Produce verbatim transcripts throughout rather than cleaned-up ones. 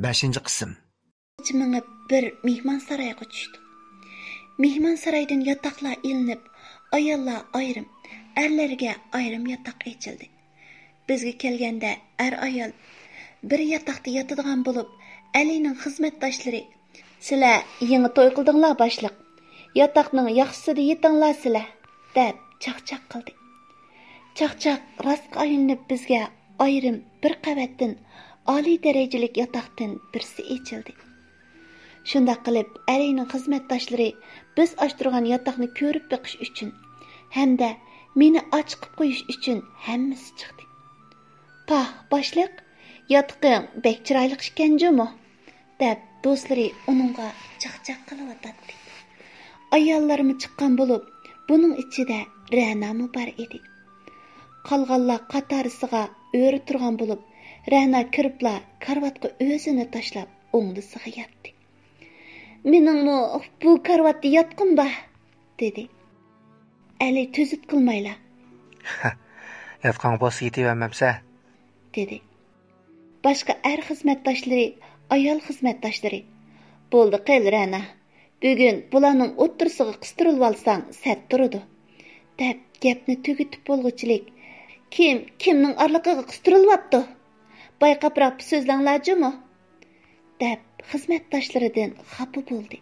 بەشىنچى قىسىم. كېچە مېڭىپ بىر مېھمانسارايغا چۈشتۇق. مېھمانسارايدىن ياتاقلار ئېلىنىپ، ئاياللار ئايرىم، ئەرلەرگە ئايرىم ياتاق ئېچىلدى. بىزگە كەلگەندە ئەر-ئايال بىر ياتاقتا ياتىدىغان بولۇپ، ئەلىنىڭ خىزمەتداشلىرى، «سىلەر يېڭى توي قىلدىڭلار باشلىق، ياتاقنىڭ ياخشىسىدا يېتىڭلار سىلەر» دەپ چاقچاق قىلدى. چاقچاق راستقا ئايلىنىپ بىزگە ئايرىم بىر قەۋەتتىن ئالىي دەرىجىلىك ياتاقتىن بىرسى ئېچىلدى. شۇنداق قىلىپ ئەلىنىڭ خىزمەتداشلىرى بىز ئاچتۇرغان ياتاقنى كۆرۈپ بېقىش ئۈچۈن ھەمدە مېنى ئاچىقىپ قويۇش ئۈچۈن ھەممىسى چىقتى. «پاھ، باشلىق، ياتىقىڭ بەك چىرايلىق ئىكەن جۇمۇ» دەپ، دوستلىرى ئۇنىڭغا چاقچاق قىلىۋاتاتتى. ئاياللارمۇ چىققان بولۇپ، بۇنىڭ ئىچىدە رەنامۇ بار ئىدى. قالغانلار قاتارىسىغا ئۆرە تۇرغان بولۇپ، رەنا كىرىپلا كارىۋاتقا ئۆزىنى تاشلاپ، ئوڭدىسىغا ياتتى. «مېنىڭمۇ بۇ كارىۋاتتا ياتقۇم بار» دېدى. ئەلى تۈزۈت قىلمايلا: «ياتقان بولسا يېتىۋەرمەمسە؟» دېدى. باشقا ئەر خىزمەتداشلىرى، ئايال خىزمەتداشلىرى: «بولدى قىل، رەنا، بۈگۈن بۇلارنىڭ ئوتتۇرىسىغا قىستۇرۇلۇۋالساڭ سەت تۇرىدۇ» دەپ گەپنى تۈگىتىپ بولغۇچىلىك: «كىم كىمنىڭ ئارىلىقىغا قىستۇرۇلۇۋاپتۇ؟ بايقاپراق سۆزلەڭلار جۇمۇ!» دەپ خىزمەتداشلىرىدىن خاپا بولدى.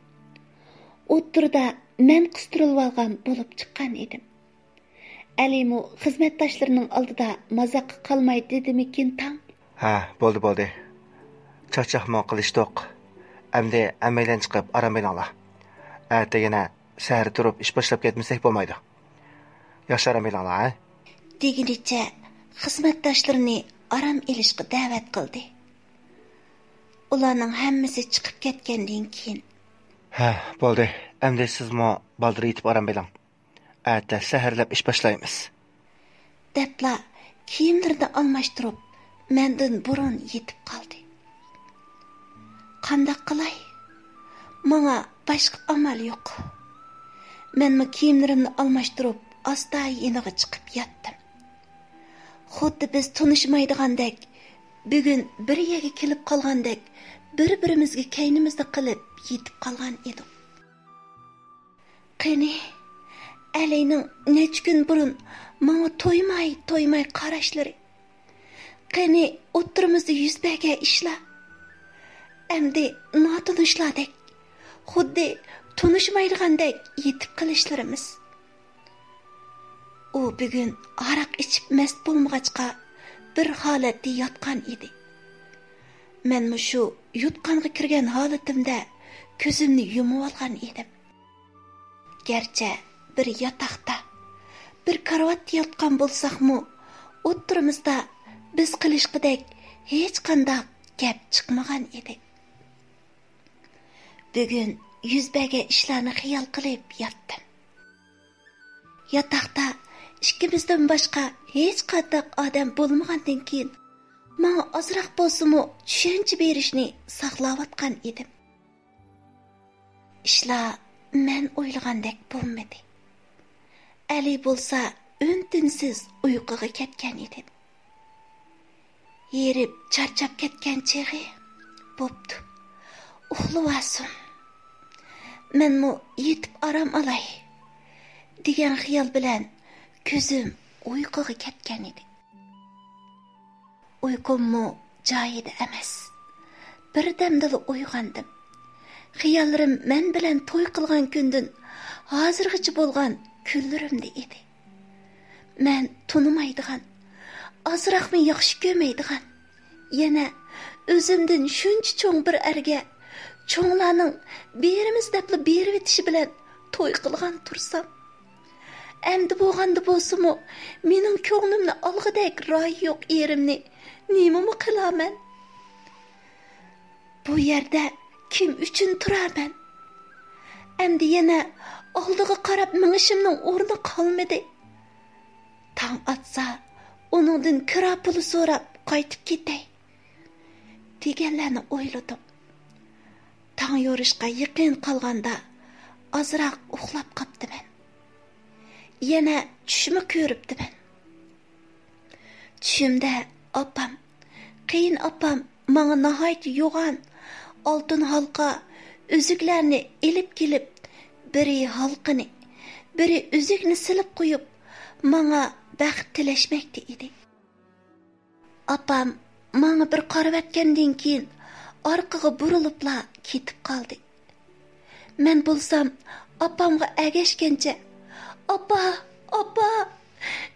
ئوتتۇرىدا مەن قىستۇرۇلۇۋالغان بولۇپ چىققان ئىدىم. ئەلىمۇ خىزمەتداشلىرىنىڭ ئالدىدا مازاققا قالماي دېدىمىكىن تاڭ: «ھە، بولدى، بولدى. چاقچاقمۇ قىلىشتۇق. ئەمدى ھەممەيلەن چىقىپ ئارام ئېلىڭلار. ئەتە يەنە سەھەر تۇرۇپ ئىش باشلاپ كەتمىسەك بولمايدۇ. ياخشى ئارام ئېلىڭلار، ھە؟» دېگىنىچە خىزمەتداشلىرىنى ئارام ئېلىشقا دەۋەت قىلدى. ئۇلارنىڭ ھەممىسى چىقىپ كەتكەندىن كېيىن: «ھە، بولدى. ئەمدى سىزمۇ بالدۇر يېتىپ ئارام ئېلىڭ. ئەتە سەھەرلەپ ئىش باشلايمىز.» دەپلا كىيىملىرىنى ئالماشتۇرۇپ، مەندىن بۇرۇن يېتىپ قالدى. قانداق قىلاي؟ ماڭا باشقا ئامال يوق. مەنمۇ كىيىملىرىمنى ئالماشتۇرۇپ، ئاستا يېنىغا چىقىپ ياتتىم. خۇددى بىز تونۇشمايدىغاندەك، بۈگۈن بىر يەرگە كېلىپ قالغاندەك، بىر-بىرىمىزگە كەينىمىزنى قىلىپ يېتىپ قالغان ئىدۇق. قېنى، ئەلىنىڭ نەچچە كۈن بۇرۇن ماڭا تويماي، تويماي قاراشلىرى؟ قېنى، ئوتتۇرىمىزدا يۈز بەرگەن ئىشلار؟ ئەمدى ناتونۇشلاردەك، خۇددى تونۇشمايدىغاندەك يېتىپ قېلىشلىرىمىز. ئۇ بۈگۈن ھاراق ئىچىپ مەست بولمىغاچقا، بىر ھالەتتە ياتقان ئىدى. مەنمۇ شۇ يوتقانغا كىرگەن ھالىتىمدە كۆزۈمنى يۇمۇۋالغان ئىدىم. گەرچە بىر ياتاقتا، بىر كارىۋاتتا ياتقان بولساقمۇ، ئوتتۇرىمىزدا بىز قىلىشقىدەك ھېچقانداق گەپ چىقمىغان ئىدى. بۈگۈن يۈز بەرگەن ئىشلارنى خىيال قىلىپ ياتتىم. ياتاقتا ئىككىمىزدىن باشقا ھېچقانداق ئادەم بولمىغاندىن كېيىن، ماڭا ئازراق بولسىمۇ چۈشەنچە بېرىشنى ساقلاۋاتقان ئىدىم. ئىشلار مەن ئويلىغاندەك بولمىدى. ئەلى بولسا ئۈن-تىنسىز ئۇيقۇغا كەتكەن ئىدى. ھېرىپ چارچاپ كەتكەن چېغى بوپتۇ، ئۇخلىۋالسۇن. مەنمۇ يېتىپ ئارام ئالاي، دېگەن خىيال بىلەن كۆزۈم ئۇيقۇغا كەتكەن ئىدى. ئۇيقۇممۇ جايىدا ئەمەس. بىردەمدىلا ئويغاندىم. خىياللىرىم مەن بىلەن توي قىلغان كۈندىن ھازىرغىچە بولغان كۈنلىرىمدە ئىدى. مەن تونۇمايدىغان، ئازراقمۇ ياخشى كۆرمەيدىغان، يەنە ئۆزۈمدىن شۇنچە چوڭ بىر ئەرگە چوڭلارنىڭ بېرىمىز دەپلا بېرىۋېتىشى بىلەن توي قىلغان تۇرسام، ئەمدى بولغاندا بولسىمۇ، مېنىڭ كۆڭلۈمنى ئالغۇدەك رايى يوق ئېرىمنى نېمىمۇ قىلامەن؟ بۇ يەردە كىم ئۈچۈن تۇرامەن؟ ئەمدى يەنە ئالدىغا قاراپ مېڭىشىمنىڭ ئورنى قالمىدى. تاڭ ئاتسا، ئۇنىڭدىن كىرا پۇلى سوراپ قايتىپ كېتەي، دېگەنلەرنى ئويلىدىم. تاڭ يورۇشقا يېقىن قالغاندا ئازراق ئۇخلاپ قاپتىمەن. يەنە چۈشمۇ كۆرۈپتىمەن. چۈشۈمدە ئاپام، قېيىن ئاپام ماڭا ناھايىتى يوغان ئالتۇن ھالقا، ئۈزۈكلەرنى ئېلىپ كېلىپ، بىرى ھالقىنى، بىرى ئۈزۈكنى سېلىپ قويۇپ، ماڭا بەخت تىلەشمەكتە ئىدى. ئاپام ماڭا بىر قارىۋەتكەندىن كېيىن، ئارقىغا بۇرۇلۇپلا كېتىپ قالدى. مەن بولسام ئاپامغا ئەگەشكەنچە، «ئاپا، ئاپا،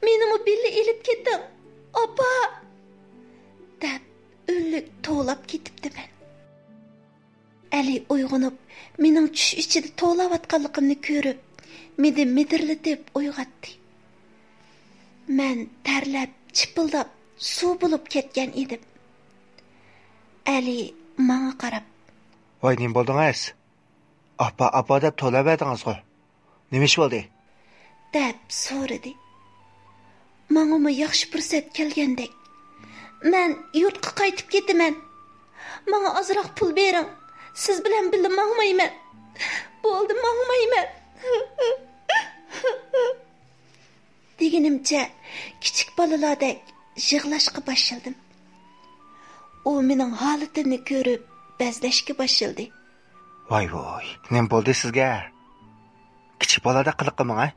مېنىمۇ بىللە ئېلىپ كېتىڭ، ئاپا!» دەپ ئۈنلۈك توۋلاپ كېتىپتىمەن. ئەلى ئويغىنىپ، مېنىڭ چۈش ئىچىدە توۋلاۋاتقانلىقىمنى كۆرۈپ، مېنى مىدىرلىتىپ ئويغاتتى. مەن تەرلەپ، چىپىلداپ، سۇ بولۇپ كەتكەن ئىدىم. ئەلى ماڭا قاراپ، «ۋاي، نېمە بولدۇڭىز؟ ئاپا، ئاپا دەپ توۋلاۋەردىڭىزغۇ. نېمە ئىش بولدى؟» دەپ سورىدى. ماڭىمۇ ياخشى پۇرسەت كەلگەندەك، «مەن يۇرتقا قايتىپ كېتىمەن. ماڭا ئازراق پۇل بېرىڭ. سىز بىلەن بىللە ماڭمايمەن. بولدى، ماڭمايمەن.» دېگىنىمچە، كىچىك بالىلاردەك يىغلاشقا باشلىدىم. ئۇ مېنىڭ ھالىتىمنى كۆرۈپ، بەزلەشكە باشلىدى. «ۋاي ۋۇي، نېمە بولدى سىزگە؟ كىچىك بالىدەك قىلىق قىلماڭ، ھە؟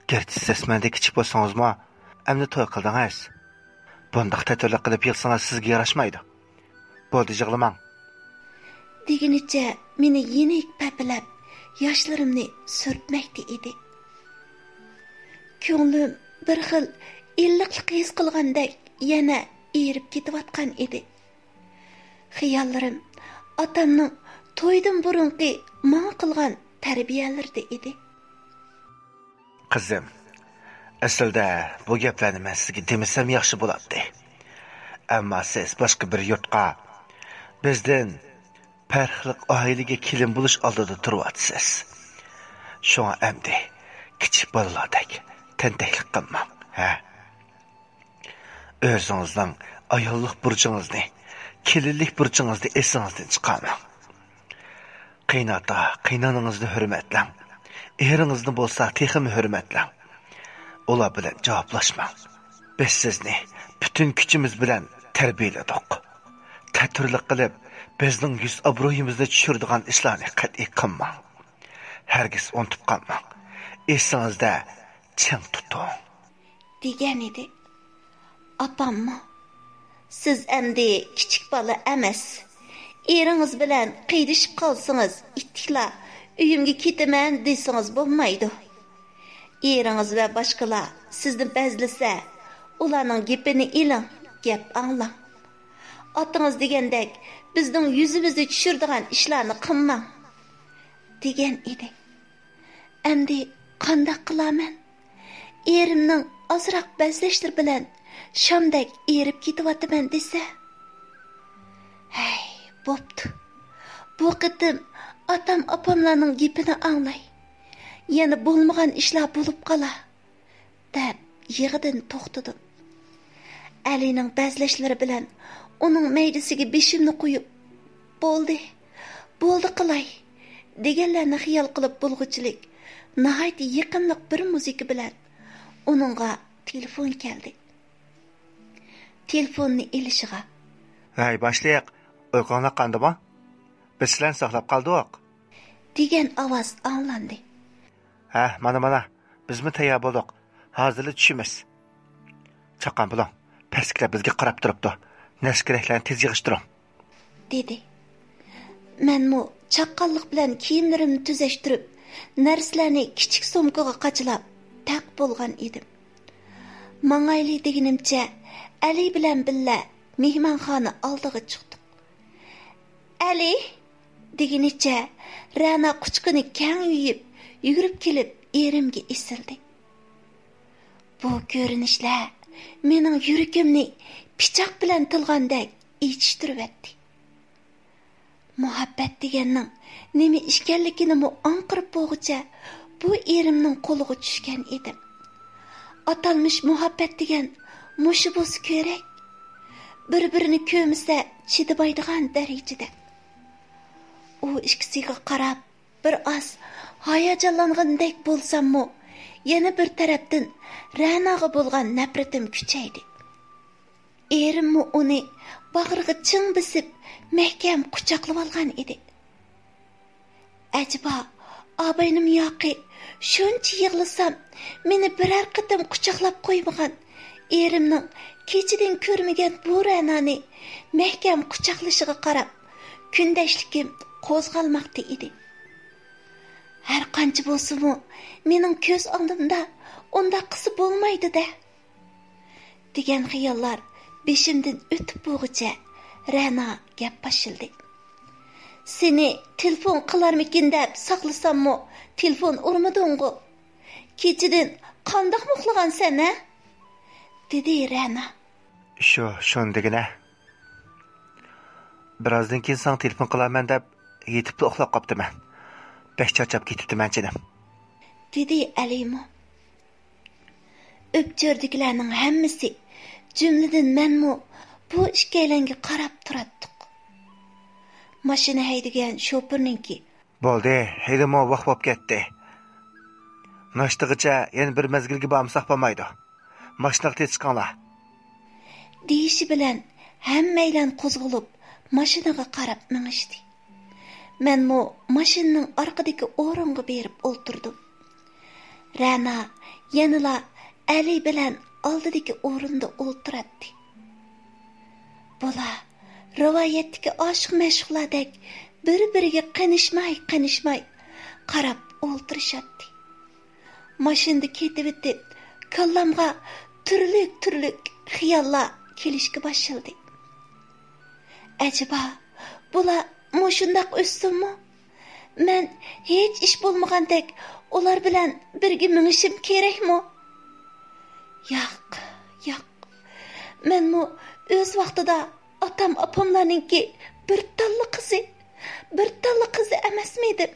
گەرچە سىز مەندىن كىچىك بولسىڭىزمۇ، ئەمدى توي قىلدىڭىز. بۇنداق تەتۈرلۈك قىلىپ يىغسىڭىز سىزگە ياراشمايدۇ. بولدى، يىغلىماڭ.» دېگىنىچە مېنى يېنىك پەپىلەپ، ياشلىرىمنى سۈرتمەكتە ئىدى. كۆڭلۈم بىر خىل ئىللىقلىق ھېس قىلغاندەك يەنە ئېرىپ كېتىۋاتقان ئىدى. خىياللىرىم ئاتامنىڭ تويدىن بۇرۇنقى ماڭا قىلغان تەربىيەلىرىدە ئىدى. «قىزىم، ئەسلىدە بۇ گەپلەرنى مەن سىزگە دېمىسەم ياخشى بولاتتى. ئەمما سىز باشقا بىر يۇرتقا، بىزدىن پەرقلىق ئائىلىگە كېلىن بولۇش ئالدىدا تۇرۇۋاتىسىز. شۇڭا ئەمدى كىچىك بالىلاردەك تەنتەكلىك قىلماڭ، ھە؟ ئۆزىڭىزنىڭ ئاياللىق بۇرچىڭىزنى، كېلىنلىك بۇرچىڭىزنى ئېسىڭىزدىن چىقارماڭ. قېيىنئاتا، قېيىنئانىڭىزنى ھۆرمەتلەڭ. ئېرىڭىزنى بولسا تېخىمۇ ھۆرمەتلەڭ. ئۇلار بىلەن جاۋابلاشماڭ. بىز سىزنى پۈتۈن كۈچىمىز بىلەن تەربىيەلىدۇق. تەتۈرلۈك قىلىپ، بىزنىڭ يۈز ئابرۇيىمىزنى چۈشۈرىدىغان ئىشلارنى قەتئىي قىلماڭ. ھەرگىز ئۇنتۇپ قالماڭ. ئېسىڭىزدە چىڭ تۇتۇڭ.» دېگەن ئىدى. ئاپاممۇ، «سىز ئەمدى كىچىك بالا ئەمەس. ئېرىڭىز بىلەن قىيدىشىپ قالسىڭىز، ئىتتىكلا ئۆيۈمگە كېتىمەن دېسىڭىز بولمايدۇ. ئېرىڭىز ۋە باشقىلار سىزنى بەزلىسە، ئۇلارنىڭ گېپىنى ئېلىڭ، گەپ ئاڭلاڭ. ئاتىڭىز دېگەندەك بىزنىڭ يۈزىمىزنى چۈشۈرىدىغان ئىشلارنى قىلماڭ.» دېگەن ئىدى. ئەمدى قانداق قىلارمەن؟ ئېرىمنىڭ ئازراق بەزلەشلىرى بىلەن شامدەك ئېرىپ كېتىۋاتىمەن دېسە. ھەي، بوپتۇ. بۇ قېتىم ئاتام ئاپاملارنىڭ گېپىنى ئاڭلاي. يەنە بولمىغان ئىشلار بولۇپ قالا، دەپ يىغىدىن توختىدىم. ئەلىنىڭ بەزلەشلىرى بىلەن ئۇنىڭ مەيدىسىگە بېشىمنى قويۇپ، «بولدى، بولدى قىلاي» دېگەنلەرنى خىيال قىلىپ بولغۇچىلىك، ناھايىتى يېقىملىق بىر مۇزىكا بىلەن ئۇنىڭغا تېلېفون كەلدى. تېلېفوننى ئېلىشىغا، «ھەي، باشلىق، ئۇيقۇڭلار قاندىمۇ؟ بىز سىلەرنى ساقلاپ قالدۇق.» دېگەن ئاۋاز ئاڭلاندى. «ھە، مانا، مانا، بىزمۇ تەييار بولدۇق. ھازىرلا چۈشىمىز. چاققان بولۇڭ، پەسكىلەر بىزگە قاراپ تۇرۇپتۇ. نەرسە-كېرەكلەرنى تېز يىغىشتۇرۇڭ.» دېدى. مەنمۇ چاققانلىق بىلەن كىيىملىرىمنى تۈزەشتۈرۈپ، نەرسىلەرنى كىچىك سومكىغا قاچىلاپ، تەق بولغان ئىدىم. ماڭايلى دېگىنىمچە، ئەلى بىلەن بىللە مېھمانخانا ئالدىغا چىقتۇق. «ئەلى!» دېگىنىچە، رەنا قۇچىقىنى كەڭ يېيىپ، يۈگۈرۈپ كېلىپ ئېرىمگە ئېسىلدى. بۇ كۆرۈنۈشلەر مېنىڭ يۈرىكىمنى پىچاق بىلەن تىلغاندەك ئېچىشتۇرۇۋەتتى. مۇھەببەت دېگەننىڭ نېمە ئىكەنلىكىنىمۇ ئاڭقىرىپ بولغۇچە بۇ ئېرىمنىڭ قولىغا چۈشكەن ئىدىم. ئاتالمىش مۇھەببەت دېگەن مۇشۇ بولسا كېرەك. بىر-بىرىنى كۆرمىسە چىدىمايدىغان دەرىجىدە. ئۇ ئىككىسىگە قاراپ، بىر ئاز ھاياجانلانغاندەك بولساممۇ، يەنە بىر تەرەپتىن رەناغا بولغان نەپرىتىم كۈچەيدى. ئېرىممۇ ئۇنى باغرىغا چىڭ بېسىپ، مەھكەم قۇچاقلىۋالغان ئىدى. ئەجەبا، ئاباينىمۇ ياقى شۇنچە يىغلىسام، مېنى بىرەر قېتىم قۇچاقلاپ قويمىغان ئېرىمنىڭ كېچىدىن كۆرمىگەن بۇ رەنانى مەھكەم قۇچاقلىشىغا قاراپ، كۈندەشلىكىم قوزغالماقتا ئىدى. ھەر قانچە بولسىمۇ، مېنىڭ كۆز ئالدىمدا ئۇنداق قىلسا بولمايدۇ-دە، دېگەن خىياللار بېشىمدىن ئۆتۈپ بولغۇچە، رەنا گەپ باشلىدى. سېنى تېلېفون قىلارمىكىن دەپ ساقلىساممۇ، تېلېفون ئۇرمىدىڭغۇ؟ كېچىدىن قانداقمۇ ئۇخلىغانسەن ھە؟ دېدى رەنا. شۇ، شۇنى دېگىنە. بىرازدىن كېيىن ساڭا تېلېفون قىلارمەن دەپ يېتىپلا ئۇخلاپ قاپتىمەن. بەك چارچاپ كېتىپتىمەن جېنىم. دېدى ئەلىمۇ. ئۆپچۆردىكىلەرنىڭ ھەممىسى، جۈملىدىن مەنمۇ بۇ ئىككىيلەنگە قاراپ تۇراتتۇق. ماشىنا ھەيدىگەن شوپۇرنىڭكى. بولدى، ھېلىمۇ ۋاق بولۇپ كەتتى. ناشتىغىچە يەنە بىر مەزگىلگە بارمىساق بولمايدۇ. ماشىنىغا تېز چىقىڭلار. دېيىشى بىلەن ھەممەيلەن قوزغىلىپ، ماشىنىغا قاراپ مېڭىشتى. مەنمۇ ماشىنىنىڭ ئارقىدىكى ئورۇنغا بېرىپ ئولتۇردۇم. رەنا يەنىلا ئەلى بىلەن ئالدىدىكى ئورۇندا ئولتۇراتتى. بۇلار رىۋايەتتىكى ئاشىق-مەشۇقلاردەك بىر-بىرىگە قېنىشماي-قېنىشماي قاراپ ئولتۇرۇشاتتى. ماشىنىدا كېتىۋېتىپ، كاللامغا تۈرلۈك-تۈرلۈك خىياللار كېلىشكە باشلىدى. ئەجەبا، بۇلار مۇشۇنداق ئۆتسۇنمۇ؟ مەن ھېچ ئىش بولمىغاندەك ئۇلار بىلەن بىرگە مېڭىشىم كېرەكمۇ؟ ياق، ياق. مەنمۇ ئۆز ۋاقتىدا ئاتام-ئاپاملارنىڭكى بىر تاللا قىزى، بىر تاللا قىزى ئەمەسمىدىم؟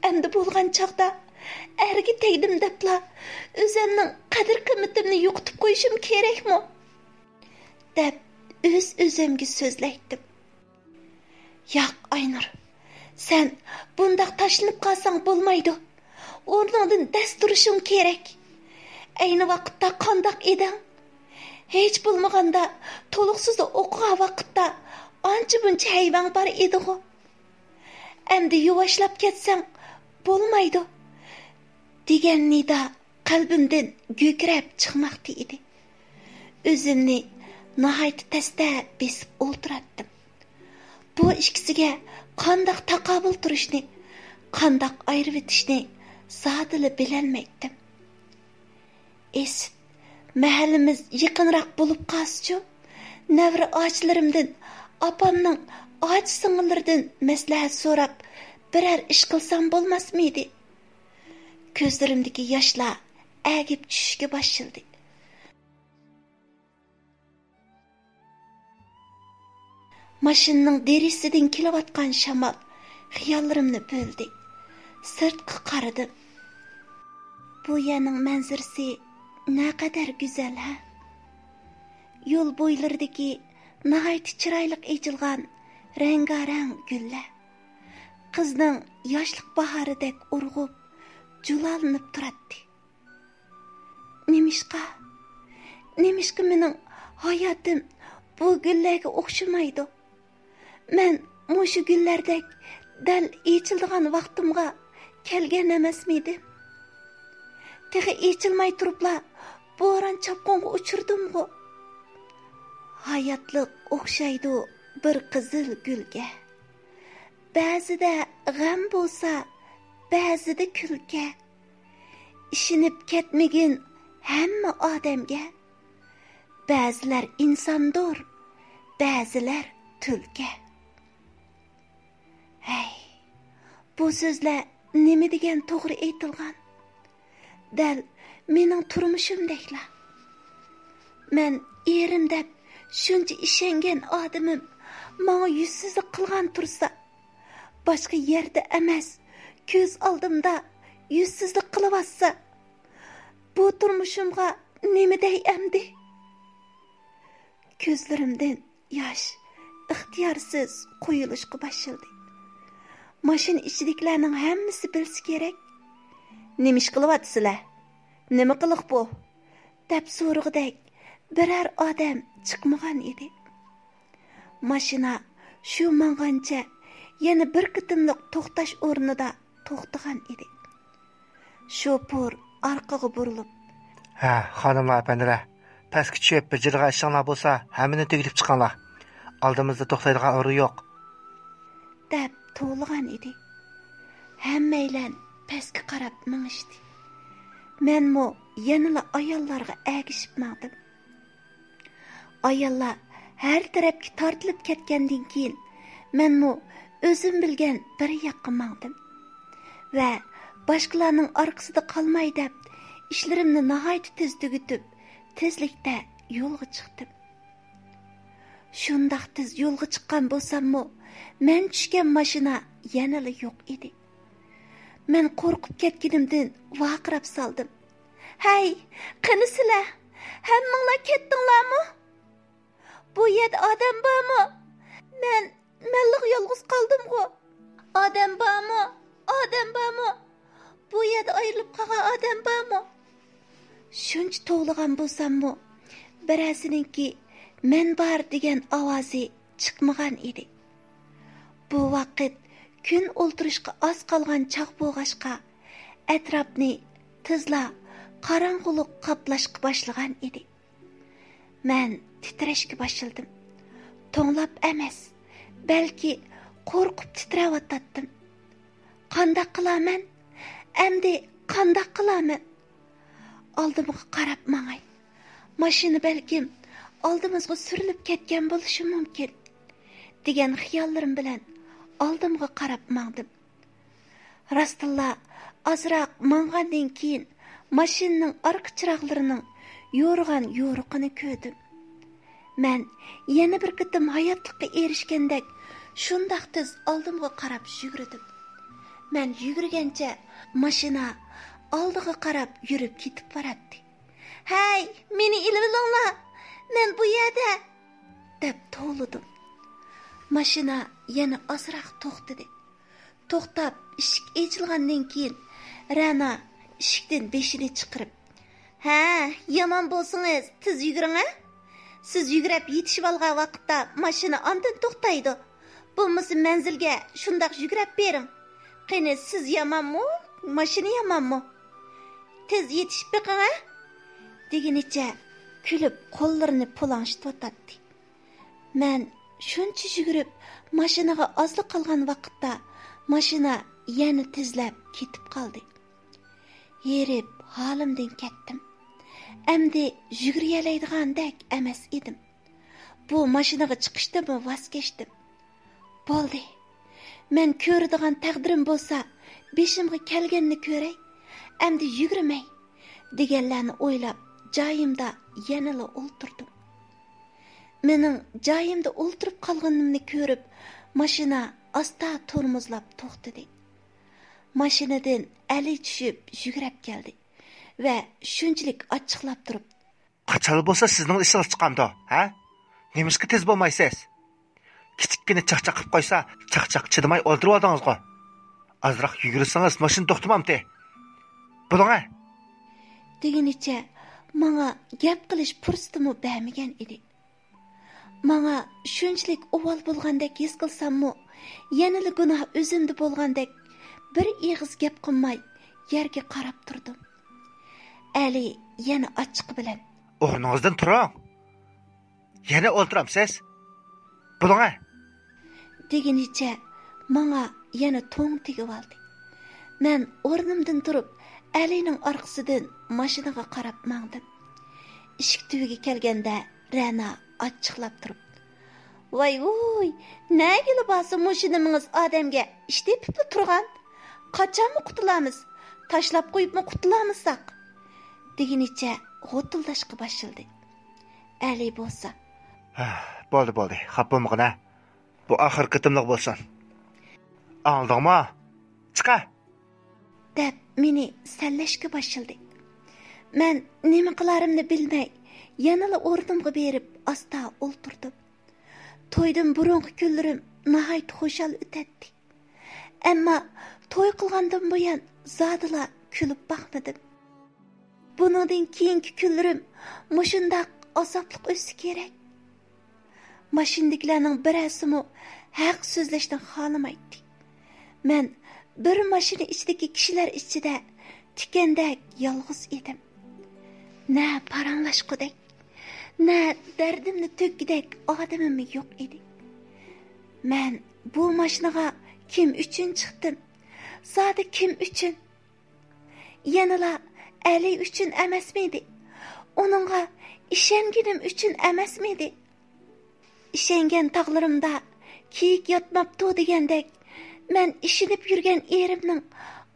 ئەمدى بولغان چاغدا ئەرگە تەگدىم دەپلا ئۆزۈمنىڭ قەدىر-قىممىتىمنى يوقىتىپ قويۇشۇم كېرەكمۇ؟ دەپ ئۆز-ئۆزۈمگە سۆزلەيتتىم. ياق، ئاينۇر، سەن بۇنداق تاشلىنىپ قالساڭ بولمايدۇ. ئورنۇڭدىن دەس تۇرۇشۇڭ كېرەك. ئەينى ۋاقىتتا قانداق ئىدىڭ؟ ھېچ بولمىغاندا تولۇقسىزدا ئوقۇغان ۋاقىتتا ئانچە-مۇنچە ھەيۋەڭ بار ئىدىغۇ. ئەمدى يۇۋاشلاپ كەتسەڭ بولمايدۇ، دېگەن نىدا قەلبىمدىن گۈكرەپ چىقماقتا ئىدى. ئۆزۈمنى ناھايىتى تەستە بېسىپ ئولتۇراتتىم. بۇ ئىككىسىگە قانداق تاقابىل تۇرۇشنى، قانداق ئايرىۋېتىشنى زادىلا بىلەلمەيتتىم. ئىسىت، مەھەللىمىز يېقىنراق بولۇپ قالسىچۇ؟ نەۋرە ئاچىلىرىمدىن، ئاپامنىڭ ئاچا سىڭىللىرىدىن مەسلىھەت سوراپ، بىرەر ئىش قىلسام بولماسمىدى؟ كۆزلىرىمدىكى ياشلار ئەگىپ چۈشۈشكە باشلىدى. ماشىنىنىڭ دېرىزىسىدىن كېلىۋاتقان شامال خىياللىرىمنى بۆلدى. سىرتقا قارىدىم. بۇ يەرنىڭ مەنزىرىسى نەقەدەر گۈزەل ھە! يول بويلىرىدىكى ناھايىتى چىرايلىق ئېچىلغان رەڭگارەڭ گۈللەر قىزنىڭ ياشلىق باھارىدەك ئۇرغۇپ، جۇلالىنىپ تۇراتتى. نېمىشقا؟ نېمىشقا مېنىڭ ھاياتىم بۇ گۈللەرگە ئوخشىمايدۇ؟ مەن مۇشۇ گۈللەردەك دەل ئېچىلىدىغان ۋاقتىمغا كەلگەن ئەمەسمىدىم؟ تېخى ئېچىلماي تۇرۇپلا بوران-چاپقۇنغا ئۇچرىدىمغۇ؟ ھاياتلىق ئوخشايدۇ بىر قىزىل گۈلگە. بەزىدە غەم بولسا، بەزىدە كۈلكە. ئىشىنىپ كەتمىگىن ھەممە ئادەمگە. بەزىلەر ئىنساندۇر، بەزىلەر تۈلكە. ھەي، بۇ سۆزلەر نېمە دېگەن توغرا ئېيتىلغان؟ دەل مېنىڭ تۇرمۇشۇمدەكلا. مەن ئېرىم دەپ شۇنچە ئىشەنگەن ئادىمىم ماڭا يۈزسىزلىك قىلغان تۇرسا، باشقا يەردە ئەمەس، كۆز ئالدىمدا يۈزسىزلىك قىلىۋاتسا، بۇ تۇرمۇشۇمغا نېمە دەي ئەمدى؟ كۆزلىرىمدىن ياش ئىختىيارسىز قۇيۇلۇشقا باشلىدى. ماشىنا ئىچىدىكىلەرنىڭ ھەممىسى بىلسە كېرەك. نېمە ئىش قىلىۋاتىسىلەر؟ نېمە قىلىق بۇ؟ دەپ سورىغۇدەك بىرەر ئادەم چىقمىغان ئىدى. ماشىنا شۇ ماڭغانچە يەنە بىر قېتىملىق توختاش ئورنىدا توختىغان ئىدى. شوپۇر ئارقىغا بۇرۇلۇپ، «ھە، خانىملار، ئەپەندىلەر، پەسكە چۈشۈپ بېجىرىدىغان ئىشىڭلار بولسا، ھەممىنى تۈگىتىپ چىقىڭلار. ئالدىمىزدا توختايدىغان ئورۇن يوق.» دەپ توۋلىغان ئىدى. ھەممەيلەن پەسكە قاراپ مېڭىشتى. مەنمۇ يەنىلا ئاياللارغا ئەگىشىپ ماڭدىم. ئاياللار ھەر تەرەپكە تارتىلىپ كەتكەندىن كېيىن، مەنمۇ ئۆزۈم بىلگەن بىر ياققا ماڭدىم ۋە باشقىلارنىڭ ئارقىسىدا قالماي دەپ، ئىشلىرىمنى ناھايىتى تېز تۈگىتىپ، تېزلىكتە يولغا چىقتىم. شۇنداق تېز يولغا چىققان بولساممۇ، مەن چۈشكەن ماشىنا يەنىلا يوق ئىدى. مەن قورقۇپ كەتكىنىمدىن ۋارقىراپ سالدىم. «ھەي، قېنى سىلەر؟ ھەممىڭلار كەتتىڭلارمۇ؟ بۇ يەردە ئادەم بارمۇ؟ مەن، مەنلا يالغۇز قالدىمغۇ. ئادەم بارمۇ؟ ئادەم بارمۇ؟ بۇ يەردە ئايرىلىپ قالغان ئادەم بارمۇ؟» شۇنچە توۋلىغان بولساممۇ، بىرەرسىنىڭكى «مەن بار» دېگەن ئاۋازى چىقمىغان ئىدى. بۇ ۋاقىت كۈن ئولتۇرۇشقا ئاز قالغان چاغ بولغاچقا، ئەتراپنى تېزلا قاراڭغۇلۇق قاپلاشقا باشلىغان ئىدى. مەن تىترەشكە باشلىدىم. توڭلاپ ئەمەس، بەلكى قورقۇپ تىترەۋاتاتتىم. قانداق قىلارمەن؟ ئەمدى قانداق قىلارمەن؟ ئالدىمغا قاراپ ماڭاي. ماشىنا بەلكىم ئالدىمىزغا سۈرۈلۈپ كەتكەن بولۇشى مۇمكىن، دېگەن خىياللىرىم بىلەن ئالدىمغا قاراپ ماڭدىم. راستتىنلا ئازراق ماڭغاندىن كېيىن ماشىنىنىڭ ئارقا چىراغلىرىنىڭ يورۇغان يورۇقىنى كۆردۈم. مەن يەنە بىر قېتىم ھاياتلىققا ئېرىشكەندەك شۇنداق تېز ئالدىمغا قاراپ يۈگۈردۈم. مەن يۈگۈرگەنچە ماشىنا ئالدىغا قاراپ يۈرۈپ كېتىپ باراتتى. «ھەي، مېنى ئېلىۋېلىڭلار! مەن بۇ يەردە!» دەپ توۋلىدىم. ماشىنا يەنە ئازراق توختىدى. توختاپ، ئىشىك ئېچىلغاندىن كېيىن، رەنا ئىشىكتىن بېشىنى چىقىرىپ، «ھە، يامان بولسىڭىز، تېز يۈگۈرۈڭ، ھە! سىز يۈگۈرۈپ يېتىشىۋالغان ۋاقىتتا ماشىنا ئاندىن توختايدۇ. بولمىسا مەنزىلگە شۇنداق يۈگۈرۈپ بېرىڭ. قېنى، سىز يامانمۇ، ماشىنا يامانمۇ؟ تېز يېتىشىپ بېقىڭ، ھە!» دېگىنىچە كۈلۈپ قوللىرىنى پۇلاڭشىتىۋاتاتتى. مەن شۇنچە يۈگۈرۈپ ماشىنىغا ئازلا قالغان ۋاقىتتا ماشىنا يەنە تېزلەپ كېتىپ قالدى. ھېرىپ ھالىمدىن كەتتىم. ئەمدى يۈگۈرۈۋېلەيدىغاندەك ئەمەس ئىدىم. بۇ ماشىنىغا چىقىشتىنمۇ ۋاز كەچتىم. بولدى. مەن كۆرىدىغان تەقدىرىم بولسا، بېشىمغا كەلگەننى كۆرەي. ئەمدى يۈگۈرمەي، دېگەنلەرنى ئويلاپ، جايىمدا يەنىلا ئولتۇردۇم. مېنىڭ جايىمدا ئولتۇرۇپ قالغىنىمنى كۆرۈپ، ماشىنا ئاستا تورمۇزلاپ توختىدى. ماشىنىدىن ئەلى چۈشۈپ يۈگۈرۈپ كەلدى ۋە شۇنچىلىك ئاچچىقلاپ تۇرۇپ، «قاچان بولسا سىزنىڭ ئېسىڭىز چىقامدۇ، ھە؟ نېمىشقا تېز بولمايسىز؟ كىچىككىنە چاقچاق قىلىپ قويسا، چاقچاققا چىدىماي ئولتۇرۇۋالدىڭىزغۇ. ئازراق يۈگۈرسىڭىز، ماشىنا توختىمامتى. بولۇڭە!» دېگىنىچە ماڭا گەپ قىلىش پۇرسىتىمۇ بەرمىگەن ئىدى. ماڭا شۇنچىلىك ئۇۋال بولغاندەك ھېس قىلساممۇ، يەنىلا گۇناھ ئۆزۈمدە بولغاندەك، بىر ئېغىز گەپ قىلماي يەرگە قاراپ تۇردۇم. ئەلى يەنە ئاچچىقى بىلەن، «ئورنىڭىزدىن تۇرۇڭ! يەنە ئولتۇرامسىز؟ بولۇڭە!» دېگىنىچە ماڭا يەنە توڭ تېگىۋالدى. مەن ئورنۇمدىن تۇرۇپ، ئەلىنىڭ ئارقىسىدىن ماشىنىغا قاراپ ماڭدىم. ئىشىك تۈۋىگە كەلگەندە، رەنا ئاچچىقلاپ تۇرۇپ، «ۋاي ۋۇي، نەگىلا بارسا مۇشۇ نېمىڭىز ئادەمگە ئىش تېپىپلا تۇرغان. قاچانمۇ قۇتۇلامىز؟ تاشلاپ قويۇپمۇ قۇتۇلامىزساق؟» دېگىنىچە غوتۇلداشقا باشلىدى. ئەلى بولسا، «ھە، بولدى، بولدى، خاپا بولمىغىن، ھە. بۇ ئاخىرقى قېتىملىق بولسۇن. ئاڭلىدىڭمۇ؟ چىقە!» دەپ مېنى سەنلەشكە باشلىدى. مەن نېمە قىلارىمنى بىلمەي، يەنىلا ئورنۇمغا بېرىپ ئاستا ئولتۇردۇم. تويدىن بۇرۇنقى كۈنلىرىم ناھايىتى خۇشال ئۆتەتتى. ئەمما توي قىلغاندىن بۇيان زادىلا كۈلۈپ باقمىدىم. بۇنىڭدىن كېيىنكى كۈنلىرىم مۇشۇنداق ئازابلىق ئۆتسە كېرەك، ماشىنىدىكىلەرنىڭ بىرەرسىمۇ ھەق سۆزلەشنى خالىمايتتى. مەن بىر ماشىنا ئىچىدىكى كىشىلەر ئىچىدە تىكەندەك يالغۇز ئىدىم. نە پاراڭلاشقۇدەك، نە دەردىمنى تۆككۈدەك ئادىمىم يوق ئىدى. مەن بۇ ماشىنىغا كىم ئۈچۈن چىقتىم؟ زادى كىم ئۈچۈن؟ يەنىلا ئەلى ئۈچۈن ئەمەسمىدى؟ ئۇنىڭغا ئىشەنگىنىم ئۈچۈن ئەمەسمىدى؟ ئىشەنگەن تاغلىرىمدا كىيىك ياتماپتۇ دېگەندەك، مەن ئىشىنىپ يۈرگەن ئېرىمنىڭ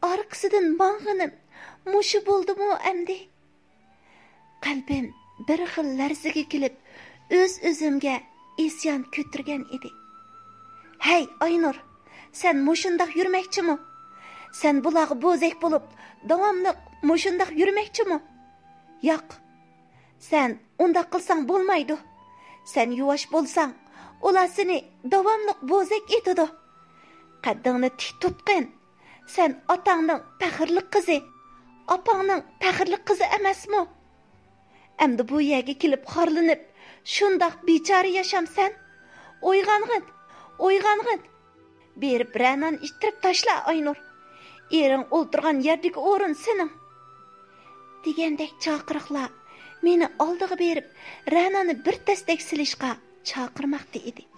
ئارقىسىدىن ماڭغىنىم مۇشۇ بولدىمۇ ئەمدى؟ قەلبىم بىر خىل لەرزىگە كېلىپ، ئۆز-ئۆزۈمگە ئىسيان كۆتۈرگەن ئىدى. ھەي، ئاينۇر، سەن مۇشۇنداق يۈرمەكچىمۇ؟ سەن بۇلارغا بوزەك بولۇپ، داۋاملىق مۇشۇنداق يۈرمەكچىمۇ؟ ياق، سەن ئۇنداق قىلساڭ بولمايدۇ. سەن يۇۋاش بولساڭ، ئۇلار سېنى داۋاملىق بوزەك ئېتىدۇ. قەددىڭنى تىك تۇتقىن. سەن ئاتاڭنىڭ پەخىرلىك قىزى، ئاپاڭنىڭ پەخىرلىك قىزى ئەمەسمۇ؟ ئەمدى بۇ يەرگە كېلىپ خارلىنىپ، شۇنداق بىچارە ياشامسەن؟ ئويغانغىن، ئويغانغىن! بېرىپ رەنانى ئىتتىرىپ تاشلا، ئاينۇر! ئېرىڭ ئولتۇرغان يەردىكى ئورۇن سېنىڭ! دېگەندەك چاقىرىقلار مېنى ئالدىغا بېرىپ، رەنانى بىر تەستەك سېلىشقا چاقىرماقتا ئىدى.